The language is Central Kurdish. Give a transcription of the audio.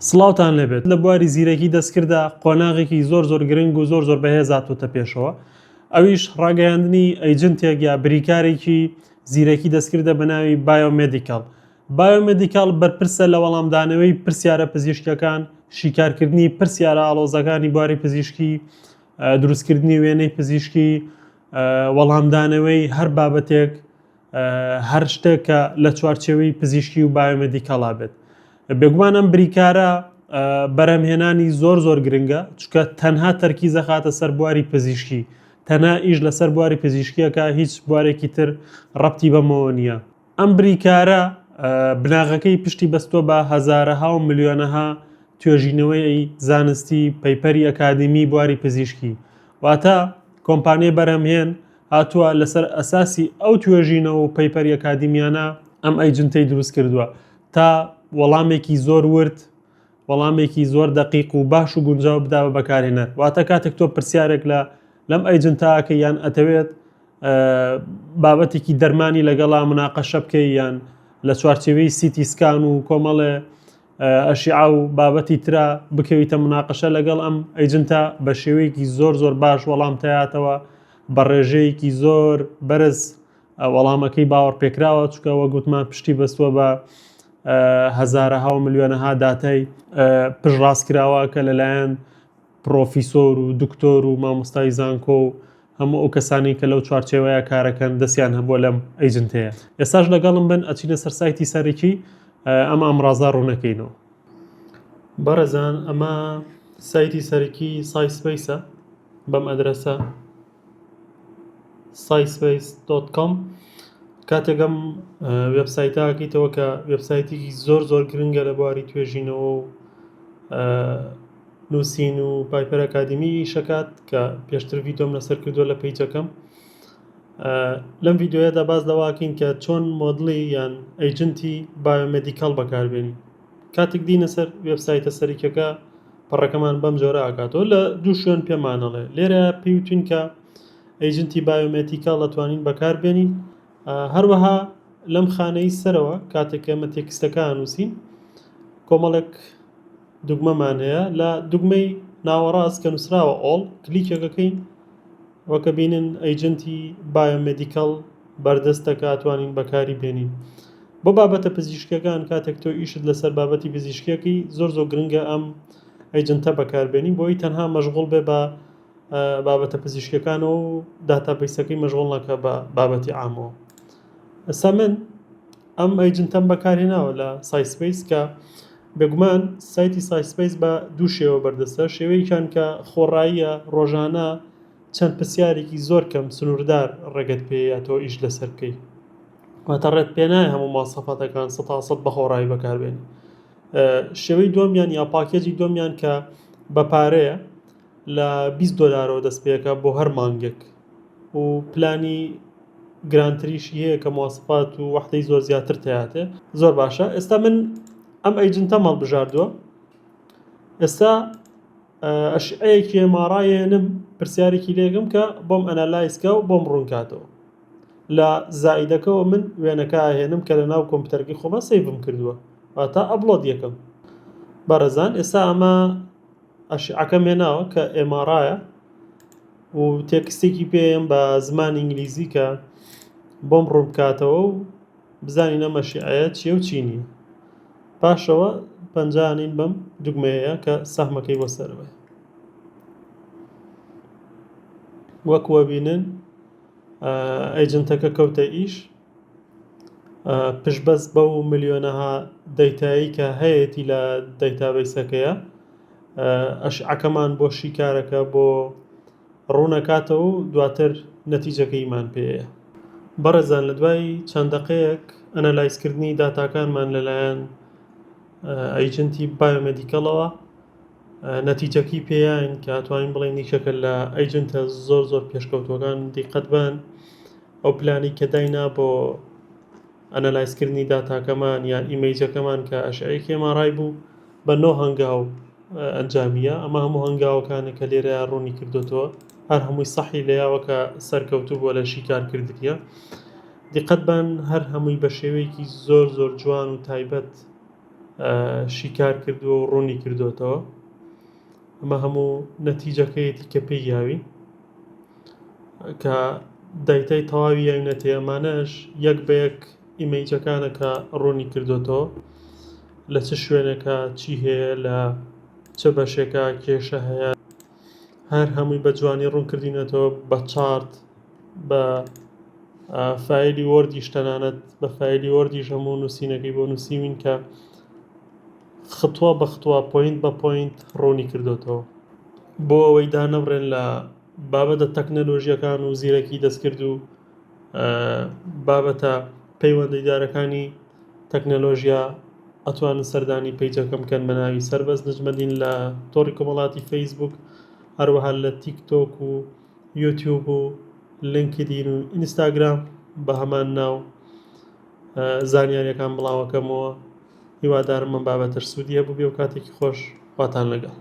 سڵاوتان لێبێت لە بواری زیرەکی دەستکرددا قۆناغێکی زۆر زۆر گرنگ و زۆر زۆر بەهێز هاتۆتە پێشەوە ئەویش ڕاگەیاندنی agent ێک یا بریکارێکی زیرەکی دەستکردە بە ناوی biomedical. Biomedical بەرپرسە لە وەڵامدانەوەی پرسیارە پزیشکیەکان، شیکارکردنی پرسیارە ئاڵۆزەکانی بواری پزیشکی، دروستکردنی وێنەی پزیشکی، وەڵامدانەوەی هەر بابەتێک هەر شتێک کە لە چوارچێوەی پزیشکی و biomedical ا بێت. بێگومان ئەم بریکارە بەرهەمهێنانی زۆر زۆر گرنگە چونکە تەنها تەرکیز دەخاتە سەر بواری پزیشکی تەنها ئیش لەسەر بواری پزیشکیەکە هیچ بوارێکی تر ڕەبتی بەمەوە نییە. ئەم بریکارە بناغەکەی پشتی بەستووە بە هەزارەها و ملیۆنەها توێژینەوەی زانستی paper ی ئەکادیمی بواری پزیشکی واتە کۆمپانیای بەرهەمهێن هاتووە لەسەر ئەساسی ئەو توێژینەوە و paper ی ئەکادیمیانە ئەم agent ەی دروست کردووە تا وەڵامێکی زۆر ورد وەڵامێکی زۆر دەقیق و باش و گونجاو بدا بە بەکارهێنەر واتە کاتێک تۆ پرسیارێک لە لەم agent ە ئەکەی یان ئەتەوێت بابەتێکی دەرمانی لەگەڵا مناقەشە بکەی یان لە چوارچێوەی CT scan و کۆمەڵێ ئەشیعە و بابەتی ترا بکەویتە مناقەشە لەگەڵ ئەم agent ە بە شێوەیەکی زۆر زۆر باش وەڵام تیاتەوە بە ڕێژەیەکی زۆر بەرز وەڵامەکەی باوەڕپێکراوە چونکە وەک وتمان پشتی بەستووە بە هەزارەها و ملیۆنەها داتای پشتڕاستکراوە کە لەلایەن پرۆفیسۆر و دکتۆر و مامۆستای زانکۆ و هەموو ئەو کەسانی کە لەو چوارچێوەیە کارەکەن دەستیان هەبووە لەم agent ەیە ئێستاش لەگەڵم بن ئەچینە سەر سایتی سەرەکی ئەم ئامرازە ڕوونەکەینەوە. بەڕێزان ئەمە سایتی سەرەکی SciSpace ە بەم ئەدرەسە scispace.com کاتێک ئەم وێبسایتە ئەکەیتەوە کە وێبسایتێکی زۆر زۆر گرنگە لە بواری توێژینەوە و نووسین و paper ئەکادیمی ئیشەکات کە پێشتر ڤیدۆم لەسەر کردووە لە page ەکەم لەم ڤیدۆیەدا باس لەوەکەین کە چۆن مۆدلی یان agent ی biomedical بەکاربێنین کاتێک دینە سەر وێبسایتە سەرەکیەکە پەڕەکەمان بەم جۆرە ئاکاتەوە لە دوو شوێن پێمانەڵێ لێرە پێوتین کە agent ی biomedical ئەتوانین بەکاربێنین هەروەها لەم خانەی سەرەوە کاتێک ئێمە text ەکە نووسین کۆمەڵێک دوگمەمان هەیە لە دوگمەی ناوەڕاست کە نووسراوە all click ێکەکەین وەکە بینن agent ی biomedical بەردەستە کە ئەتوانین بەکاری بێنین بۆ بابەتە پزیشکیەکان کاتێک تۆ ئیشت لەسەر بابەتی پزیشکیەکەی زۆر زۆر گرنگە ئەم agent ە بەکاربێنی بۆی تەنها مەشغوڵ بێ بە بابەتە پزیشکەکانەوە و database ەکەی مەشغوڵ نەکە بە بابەتی عامەوە ئێستا من ئەم agent ەم بەکارهێناوە لە SciSpace کە بێگومان سایتی SciSpace بە دوو شێوە بەردەستە شێوەیەکیان کە خۆڕاییە ڕۆژانە چەند پرسیارێکی زۆر کەم سنووردار ڕێگەت پێیە تۆ ئیش لەسەر بکەیت واتە ڕێت پێ نایە هەموو ماسەفاتەکان سەتا سەد بە خۆڕایی بەکاربێنی شێوەی دووەمیان یا package ی دووەمیان کە بە پارەیە لە 20 دۆلارەوە دەست پێەکە بۆ هەر مانگێک و پلانی گرانتریشی هەیە کە مواسفات و وەحدەی زۆر زیاتر تیاتێ زۆر باشە ئێستا من ئەم agent ەم هەڵبژاردووە ئێستا ئەشعەیەکی MRI ێنم پرسیارێکی لێگەم کە بۆم analyze کە و بۆم ڕوونکاتەوە لە زائیدەکەوە من وێنەکە ئەهێنم کە لە ناو کۆمپیوتەرەکەی خۆما save م کردووە واتە upload یەکەم بەڕێزان ئێستا ئەمە ئەشعەکەم هێناوە کە MRI ە و text ێکی پێم بە زمانی ئینگلیزی کە بۆم ڕوون بکاتەوە و بزانین ئەم ئەشعەیە چییە و چی نییە پاشەوە پەنجانین بەم دوگمەیە کە سەهمەکەی بۆ سەرەوەی وەک وەبینن agent ەکە کەوتە ئیش پشتبەست بەو ملیۆنەها دەیتایی کە هەیەتی لە database ەکەیە ئەشعەکەمان بۆ شیکارەکە بۆ ڕوونەکاتەوە و دواتر نەتیجەکەیمان پێیە. بەڕێزان لە دوای چەند دەقەیەک analyze کردنی داتاکانمان لەلایەن agent ی biomedical ەوە نەتیجەکەی پێیان کە ئەتوانین بڵێین یەکێکە لە agent ە زۆر زۆر پێشکەوتووەکان دیقەت بن ئەو پلانی کە داینا بۆ analyze کردنی داتاکەمان یان image ەکەمان کە ئەشعەیەکی MRI بوو بە نۆ هەنگاو ئەنجامیە ئەمە هەموو هەنگاوەکانە کە لێرە ڕوونی کردوتەوە هەر هەمووی سەحی لەیاوە کە سەرکەوتوو بووە لە شیکارکردنیە دیقەت بن هەر هەمووی بە شێوەیەکی زۆر زۆر جوان و تایبەت. شیکار کردووە و ڕوونی کردوێتەوە. ئەمە هەموو نەتیجەکەیەتی کە پێی یاوین کە دایتای تەواوی یاوینەتێ. ئەمانەش یەک بە یەک image ەکانە کە ڕوونی کردوێتەوە لە چ شوێنێکە چی هەیە، لە چ بەشێکە کێشە هەیە، هەر هەمووی بە جوانی ڕوون کردینەتەوە بە chart، بە فایلی Word یش، تەنانەت بە فایلی Word یش هەموو نووسینەکەی بۆ نووسیوین کە خطوە بە خطوە point بە point ڕوونی کردوتەوە. بۆ ئەوەی دانەبڕێن لە بابەتە تەکنەلۆژیەکان و زیرەکی دەستکرد و بابەتە پەیوەندیدارەکانی تەکنەلۆژیا، ئەتوانن سەردانی پەیجەکەم بکەن بە ناوی سەربەست نەجمەدین لە تۆڕی کۆمەڵاتی فەیسبوک، هەروەها لە تیک تۆک و یوتیوب و لینکدین و ئینستاگرام بە هەمان ناو زانیاریەکان بڵاوەکەمەوە. هیوادارم ئەم بابەتەش سوودی هەبوو بێ و کاتێکی خۆش خواتان لەگەڵ.